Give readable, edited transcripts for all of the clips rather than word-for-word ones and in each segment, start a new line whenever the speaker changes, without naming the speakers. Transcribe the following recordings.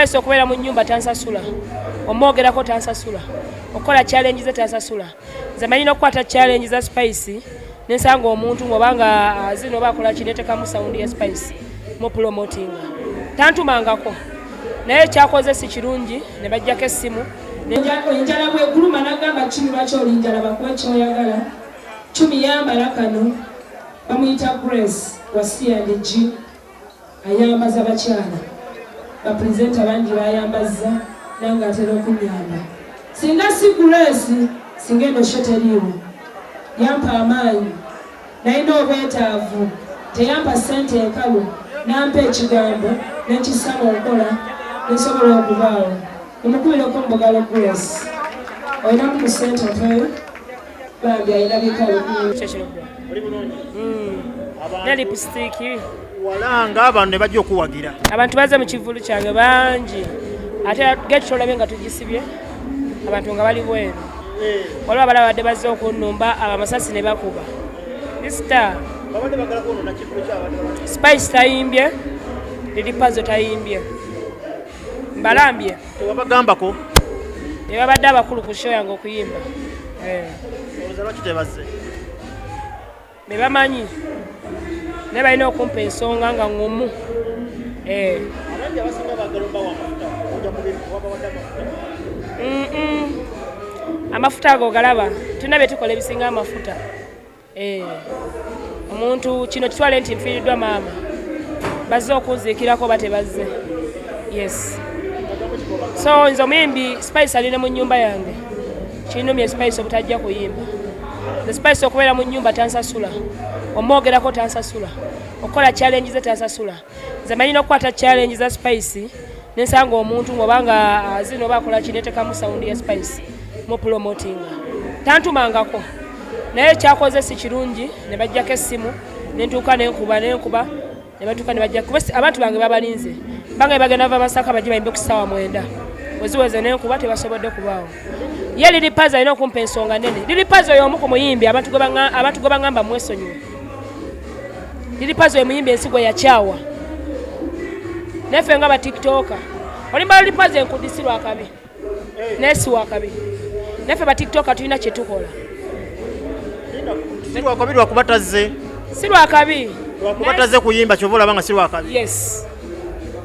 Spice okubeera mu nyumba tansasula, omwogerako tansasula, okukola challenge ze tansasula. Nze manyi n'okukwata challenge za Spice nensanga omuntu ng'obanga azina oba akola ki, netekamu sound ya Spice mu promotinga. Tantumangako, naye kyakoze si kirungi ne bajjako essimu.
Enjala bweguluma nagamba, "Cumi, lwaki oli njala? Bakuwe kyoyagala." Cumi yambala kano, bamuyita Grace wa C&G, ayambaza bakyala, bapresenter bangi bayambazza, nange atera okunyamba. Singa si Grace, singa eno show teriiwo. Yampa amaanyi, nalina obwetaavu, teyampa ssente enkalu, nampa ekigambo nekissa mu nkola, nesobola okubaawo. Omukubireko mubugalo Grace, olinamu ku ssente otoyo, bambi alina bikalu.
Kyekiro bro.
Oli bulungi?
Ne lipstick.
Walanga abantu ne bajja okuwagira.
Abantu bazze mu kivulu kyange bangi, ate gate tolabye nga tugisibye, abantu nga bali bweru. Waliwo abalala badde bazze okunnumba, abamasasi ne bakuba sita.
Babadde bagala kwonona kivulu ky'abantu.
Spice tayimbye, Lil Pazo tayimbye, mbalambye.
Tewabagambako?
Ne babadde abakulu ku show yange okuyimba.
Olowooza lwaki tebazze?
Be bamanyi, naye balina okumpa ensonga nga ŋŋumu.
Abangi abasinga baagala obawa amafuta, ojja wabawadde amafuta.
Amafuta ago galaba, tulina bye tukola ebisinga amafuta. Omuntu kino kitwale nti nfiiriddwa maama, bazze okunziikirako oba tebazze? Yes, so nze omuyimbi Spice alina mu nnyumba yange, kinumye Spice obutajja kuyimba. Nze Spice okubeera mu nnyumba tansasula, omwogerako tansasula, okukola challenge ze tansasula. Nze manyi n'okukwata challenge za Spice nensanga omuntu ng'obanga azina oba akola ki, netekamu sound ya Spice mu promotinga. Tantumangako, naye kyakoze si kirungi ne bajjako essimu, nentuuka nenkuba ne batuuka ne bajja kuba abantu bange babalinze, bange bagenda va Masaka bajje bayimbe ku ssaawa 9, weziweze nenkuba, tebasobodde kubaawo. Ye Lil Pazo alina okumpa ensonga nene. Lil Pazo y'omu ku muyimbi abantu gwe baŋŋamba mwesonyiwe. Lil Pazo ye muyimbi ensi gwe yakyawa, naffe nga batiktoka olimba Lil Pazo enkudi si lwakabi, naye si wakabi, naffe batiktoka tulina kye tukola.
Si lwakabi lwakuba tazze?
Si lwakabi.
Lwakuba tazze kuyimba, kyova olaba nga si lwakabi.
Yes,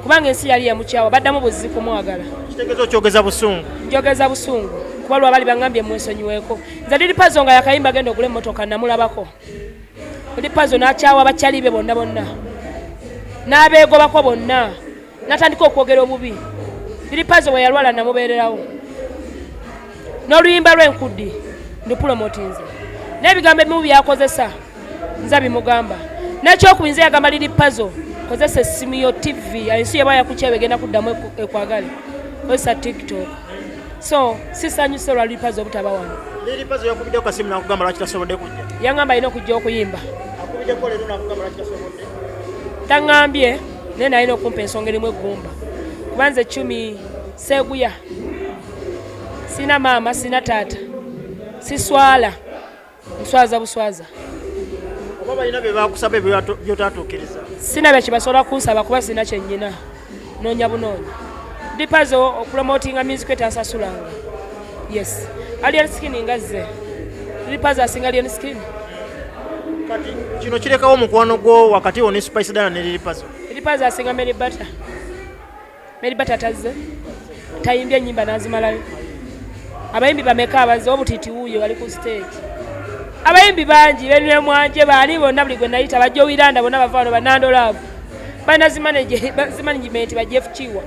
kubanga ensi yali yamukyawa, baddamu buzzi kumwagala.
Kitegeeza okyogeza busungu?
Njogeza busungu, kuba lwabali baŋŋambye mwesonyiweko. Nze Lil Pazo nga yakayimba genda ogula emmotoka, namulabako Lil Pazo n'akyawa bakyali be bonna bonna, n'abeegobako bonna, n'atandika okwogera obubi. Lil Pazo bwe yalwala namubeererawo, n'oluyimba lw'enkuddi ndupromotinze, n'ebigambo ebimu byakozesa nza bimugamba. N'ekyokubiri, nze yagamba Lil Pazo, kozesa essimu yo, TV, ensi yeba yakukyewa egenda kuddamu ekwagale, kozesa TikTok. So sisanyuse olwa Lil Pazo obutaba wano.
Lil Pazo yakubiddeko kasimu nakugamba lwaki tasobodde kujja?
Yaŋŋamba alina okujja okuyimba.
Akubiddeko leero nakugamba lwaki tasobodde?
Taŋŋambye, naye nalina okumpa ensonga erimu eggumba, kuba nze Cumi seeguya, sina maama, sina taata, siswala, nswaza buswaza.
Oba balina bye bakusaba byotatuukiriza?
Sina bye kibasobola kunsaba, kuba sina kyennyina, noonya bunoonya. Lil Pazo okupromotinga music etansasulanga. Yes, Alien Skin nga zze, Lil Pazo asinga Alien Skin.
Kati kino kirekawo omukwano gwo wakati wo ne Spice Diana ne Lil Pazo?
Lil Pazo asinga Mary Bata. Mary Bata tazze, tayimbye ennyimba n'azimalayo. Abayimbi bameka abazze? Obutiti wuuyo bali ku stage. Abayimbi bangi benemwanje baani bonna, buli gwe nayita, bajja owiranda bonna bava wano, banandolaavu balina zimanagement ba Jeff Kiwa.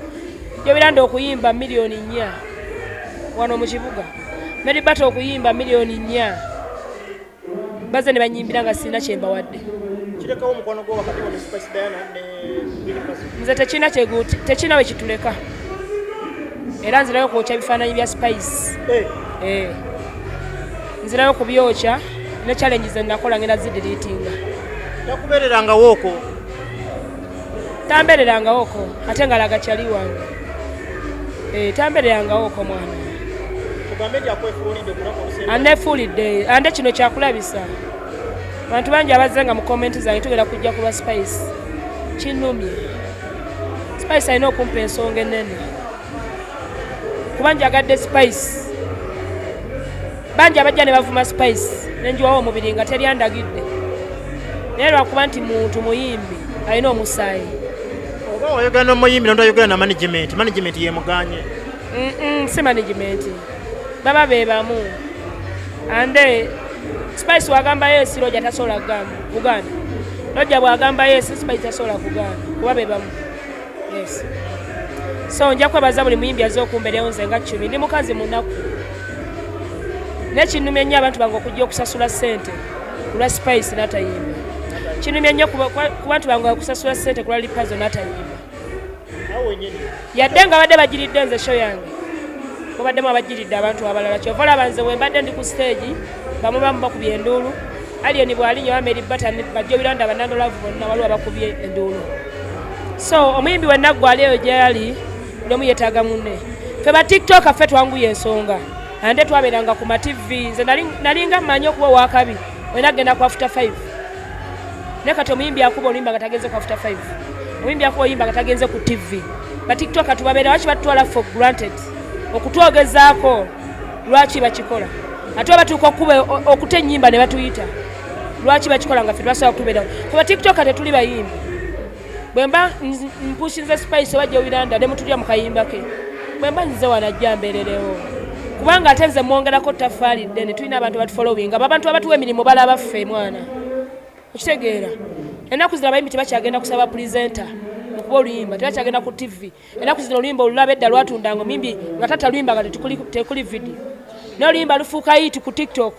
Jowiranda okuyimba miliyoni 4 wano mu kibuga, Mary Bata okuyimba miliyoni 4. Bazze ne banyimbira nga sirina kyembawadde.
Kirekawo omukwano gwo wakati wo ne Spice Diana ne Lil Pazo?
Nze tekirina tekirina we kituleka, era nzirayo kwokya bifaananyi bya Spice. Eh. Nzirayo kubyokya, ne challenge ze nakola ngenda zideletinga.
Takubeererangawo okwo?
Tambeererangawoko, ate nga laga kyali wange. Eh, tambeererangawoko mwana.
Tugambe nti akwefuulidde okunaku olusemba?
Anefuulidde ande, kino kyakulabisa. Bantu bangi abazze nga mu comment zange tugenda kujja kulwa Spice. Kinumye. Spice alina okumpa ensonga ennene kuba njagadde Spice. Bangi abajja ne bavuma Spice nenjiwawo omubiri nga teryandagidde, naye lwakuba nti muntu muyimbi alina omusaayi.
Oba wayogera n'omuyimbi notayogera na management, management yemuganye?
Si management, baba be bamu. Ande Spice wagamba yes, Roja tasobola kugamba kugaana. Roja bwagamba yes, Spice tasobola kugaana kuba be bamu. Yes, so nja kwebaza buli muyimbi azze okumbeerayo. Nze nga Cumi ndi mukazi munaku, naye kinnumya nnyo abantu bange okujja okusasula ssente ku lwa Spice n'atayimba. Kinnumya nnyo ku bantu bange okusasula ssente ku lwa Lipazo n'atayimba.
Awo wenyini.
Yadde nga badde bagiridde nze show yange, mubaddemu abagiridde abantu abalala. Kyova olaba nze bwe mbadde ndi ku stage, bamu bamu bakubye enduulu. Alien bw'alinnya oba Mary Bata, bajja Wiranda, banandolavu bonna waliwo abakubye enduulu. So omuyimbi wenna gwali eyo gyali, buli omu yeetaaga munne. Ffe ba TikTok ffe twanguya ensonga, ate twabeeranga ku ma TV. Nze nalinga mmanyi okuba owakabi olina kugenda ku After 5, naye kati omuyimbi akuba oluyimba nga tagenze ku After 5, omuyimbi akuba oluyimba nga tagenze ku TV. Ba TikTok tubabeera lwaki batutwala for granted okutwogezaako? Lwaki bakikola? Ate batuuka okuba okuta ennyimba ne batuyita, lwaki bakikola nga ffe tebasobola kutubeerawo? Fe ba TikTok tetuli bayimbi. Bwe mba mpushinze Spice oba Jowiranda ne mutulya mu kayimba ke, bwe mba nzize wano ajja mbeererewo, kubanga ate nze mwongerako taffaali ddene. Tulina abantu batufollowinga, abo abantu abatuwa emirimu balaba ffe. Mwana, okitegeera, ennaku zino abayimbi tebakyagenda kusaba presenter okuba oluyimba, tebakyagenda ku TV. Ennaku zino oluyimba olulaba, edda lwatundanga omuyimbi nga tata luyimba nga tekuli video, naye oluyimba lufuuka hit ku TikTok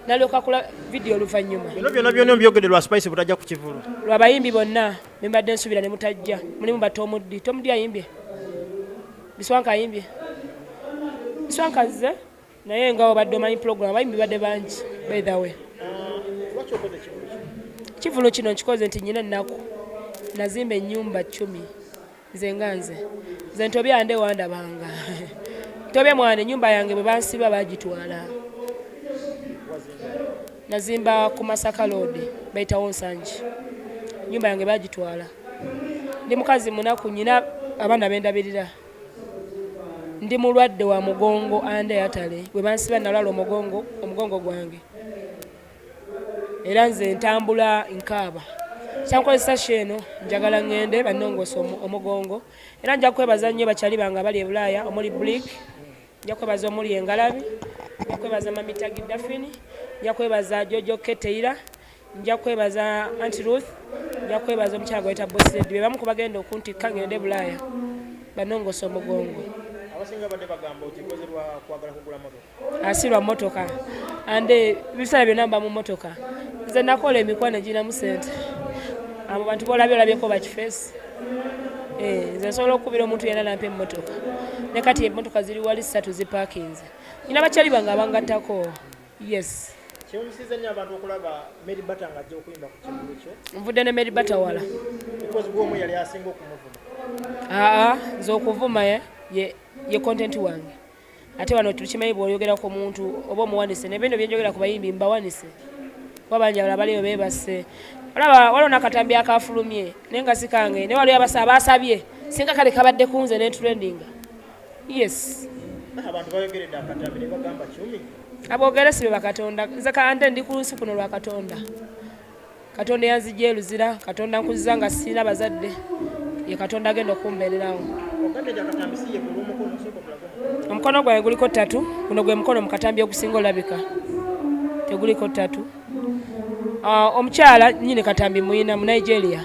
nalyoka kula video oluvannyuma.
Bino byonna byonna byogedde lwa Spice butajja ku kivulu?
Lwabayimbi bonna bembadde nsuubira ne mutajja. Mulimu batomuddi, Tomuddi ayimbye, Biswanka ayimbye, Biswanka azze, naye nga obadde omanyi program, abayimbi badde bangi. By the way,
Lwaki okoze ekivulu kino?
Kivulu kino nkikoze nti nyina ennaku. Nazimba ennyumba 10 nze nga nze, nze ntobya nde wandabanga ntobye mwana. Ennyumba yange bwe bansiba bagitwala. Nazimba ku Masaka Road, bayitawo Nsangi. Ennyumba yange bagitwala. Ndi mukazi munaku, nyina abaana bendabirira, ndi mulwadde wa mugongo ande atale. Bwe bansiba nalwala omugongo, omugongo gwange, era nze ntambula nkaaba. Kyankozesa eno njagala ŋŋende bannongoose omugongo. Era nja kwebaza nnyo bakyali bange abali e Bulaaya, omuli Blik, nja kwebaza omuli Engalabi, nja kwebaza Mamitagi Dafini, nja kwebaza Jojo Keteira, nja kwebaza Anti Ruth, nja kwebaza omukyala gwayita Bosred. Be bamu ku bagenda okuntikka ŋŋende e Bulaaya bannongoose omugongo.
Abasinga badde bagamba okikoze lwa kwagala kugula motoka.
Asirwa motoka ande ebiseera byonna mba mu motoka. Nze nakola emikwano egirinamu sente. Abo bantu bolabye, olabyeko bakifeesi. Nze nsobola okukubira omuntu yenna nampa emmotoka, ne kati emmotoka ziri wali ssatu zipaakinze. Nyina bakyali bange abangattako, yes.
Kyewunyisiza nnyo abantu okulaba Mary Bata ng'ajja okuyimba ku kivulu kyo.
Nvudde ne Mary Bata wala.
Because gwomu yali asinga okumuvuma.
Aa, nze okuvuma ye content wange. Ate wano tukimanyi, bw'oyogera ku muntu oba omuwanise, ne bino byenjogera ku bayimbi mbawanise, kuba bangi abalala baliyo beebase. Olaba waliwo n'akatambi akafulumye naye nga si kange, naye waliwo abasabye singa kale kabadde kunze netrendinga, yes.
Abantu bayogeredde akatambi ne bagamba Kyumi.
Aboogere si be bakatonda. Nze kante ndi ku nsi kuno lwa Katonda. Katonda yanzijja eruzira, Katonda nkuziza nga sirina bazadde, ye Katonda agenda okumbeererawo.
Ogambye nti akatambi si ye ku lw'omukono, sooka otulage omukono.
Omukono gwange guliko tattoo. Guno gwe mukono mu katambi ogusinga olabika teguliko tattoo. Omukyala nyini katambi muyina mu Nigeria.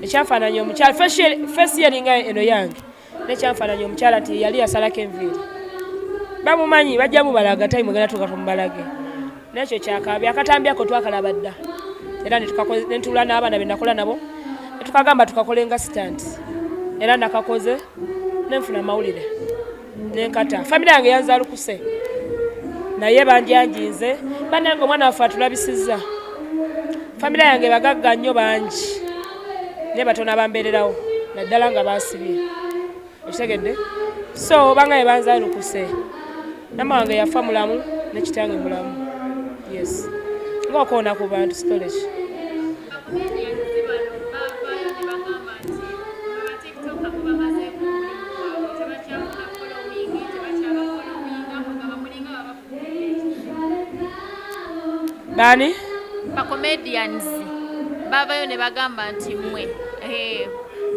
Ekyafaananyi omukyala face ye eringa eno yange, nekyanfaananyi omukyala nti yali yasalako enviiri. Bamumanyi, bajja mubalaga time egenda tuuka tumubalage. Nekyo kyakabi akatambi ako twakalaba dda, era netuula n'abaana be nakola nabo netukagamba tukakole nga stunt, era nakakoze nenfuna amawulire nenkata. Famire yange yanzalukuse naye banjanjinze, bannange omwana waffe atulabisizza. Famire yange bagagga nnyo bangi, naye batono abambeererawo, naddala nga bansibye, okitegedde? So banga be banzalukuse. Nama wange yafa mulamu ne kitange mulamu, yes. Ngaokoona ku bantu storage.
Comedians bano bavaayo ne bagamba nti mwe ba TikToker.
Baani?
Ba comedians bavayo ne bagamba nti mmwe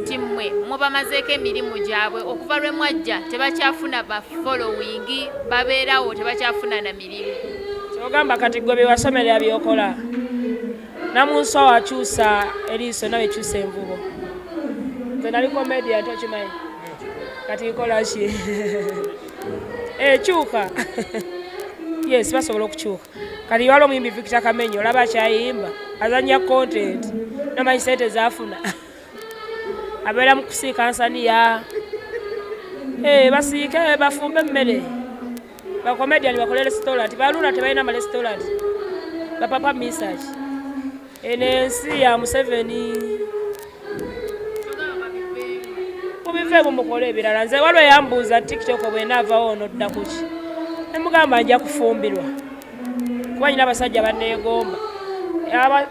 nti mmwe mubamazeeko emirimu gyabwe okuva lwe mwajja tebakyafuna ba following, babeerawo tebakyafuna na mirimu.
Kyogamba kati gwe byewasomerera byokola namunswa wakyusa eriiso nawe kyusa envubo. Nze nali comedian, tokimanyi? Kati nkola ki? Kyuka. Yes, basobola okukyuka. Kati waliwo omuyimbi Victor Kamenyo, olaba akyayimba, azanya content, nomanyi sente zafuna. Abeera mu kusiika nsaniya. Basiike, bafumbe emmere. Ba comedian bakole restaurant, baluna tebalina ma restaurant. Bapapa misach. Eno ensi ya Museveni. Mubiveemu mukole ebirala. Nze waliwo yambuuza TikTok bw'enaavawo onodda ku ki? Ne mugamba nja kufumbirwa. Kuba nyina abasajja banneegomba.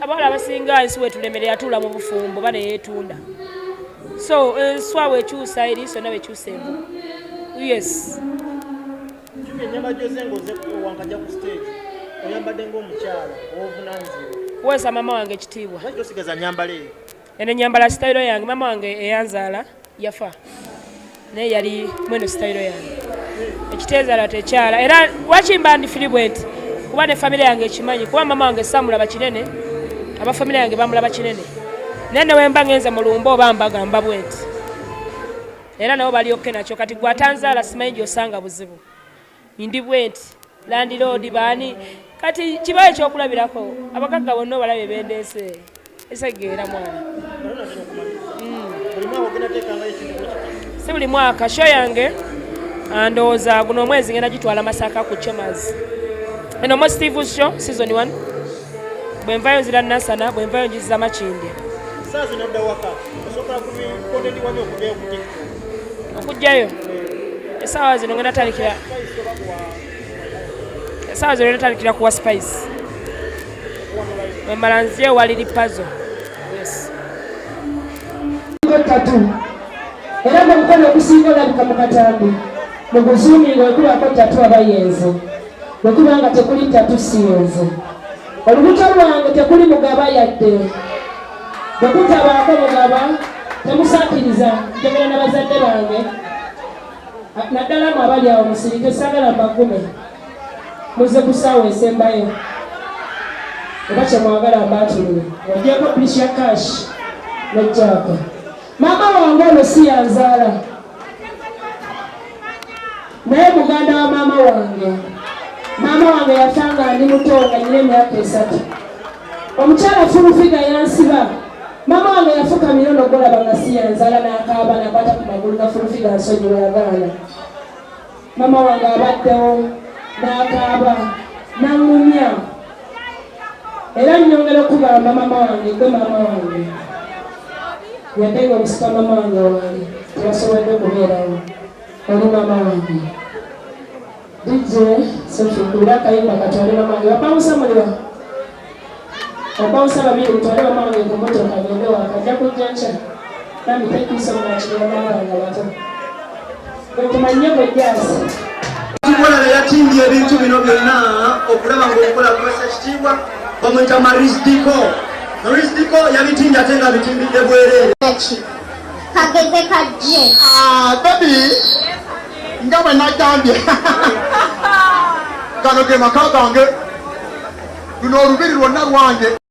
Abawala abasinga ensi wetulemerera yatuula mu bufumbo oba ne yeetunda. So enswa bw'ekyusa eriiso nawe ekyusa envubo. Yes.
Jimmy, ennyama gy'oze ng'oze wankajja ku stage oyambadde ng'omukyala ow'obuvunaanyizibwa.
Kuweesa maama wange ekitiibwa.
Lwaki tosigaza nnyambala eyo?
Eno ennyambala sitayiro yange, maama wange eyanzaala yafa. Naye yali mweno sitayiro yange. Ekiteezaala tekyala. Era lwaki mba ndi free bwe nti? Kuba ne famire yange ekimanyi, kuba maama wange saamulaba kinene, aba famire yange bamulaba kinene. Naye ne bwe mba ngenze mu lumbe oba mbaga mba bwe nti. Era nabo balyokke nakyo. Kati gwe atanzaala simanyi gy'osanga buzibu. Ndi bwe nti. Landlord baani? Kati kibaye ekyokulabirako, abagagga bonna obalabye bendeese. Esegeera mwana. Si buli mwaka show yange ndowooza guno omwezi ngenda gitwala Masaka ku Chomaz. Eno Mo Steve show season 1. Bwe nvayo nzira Nansana, bwe nvayo njiza Makindye.
Saa zino odda waka, osobola ku content wali okugyayo ku TikTok.
Okugyayo? Essaawa zino ngenda tandikira. Essaawa zino ngenda tandikira kuwa Spice. Bwe mbala nzije waliri puzzle. Yes.
Tatu. Era ng'omukono ogusinga olabika mu katambi mu guzuuminga wekubaako tatu aba yenze, bwe kuba nga tekuli tatu si yenze. Olubuto lwange tekuli mugaba yadde, bwe kutabaako mugaba temusaakiriza. Njogera na bazadde bange naddala mwe abali awo musirike, saagala mbagume, muzze ku ssaawa esembayo oba kyemwagala mbaatulule. Ogyeko Prisha Cash ne Jack. Maama wange ono si yanzaala, naye muganda wa maama wange. Maama wange yafa nga ndi muto, nga nina emyaka 3. Omukyala Fulufiga yansiba. Maama wange yafukamira ono gwolaba nga si yanzaala, n'akaaba n'akwata ku magulu ga Fulufiga nsonyiwa, yagaana. Maama wange abaddewo n'akaaba n'aŋŋumya. Era nnyongera okugamba maama wange, gwe maama wange, yadde ng'omusika maama wange waali teyasobodde kubeerawo, oli maama wange. DJ Sophie, nkubira akayimba katwale maama wange. Bapangusa muliro, bapangusa babiri mutwale maama wange ku mmotoka agende waka, ajja kujja nkya. Mami, thank you so much, maama wange abato. Gwe tumanye gwe jazz.
Kimolala yatimbye ebintu bino byonna okulaba ng'okukola kuwesa ekitiibwa, bamuyita Maris Diko. Maris Diko yabitimbye ate nga bitimbidde bwereere.
Ki kageze kajje.
Ah, baby, nga bwe nagambye, gano ge maka gange, luno olubiri lwonna lwange.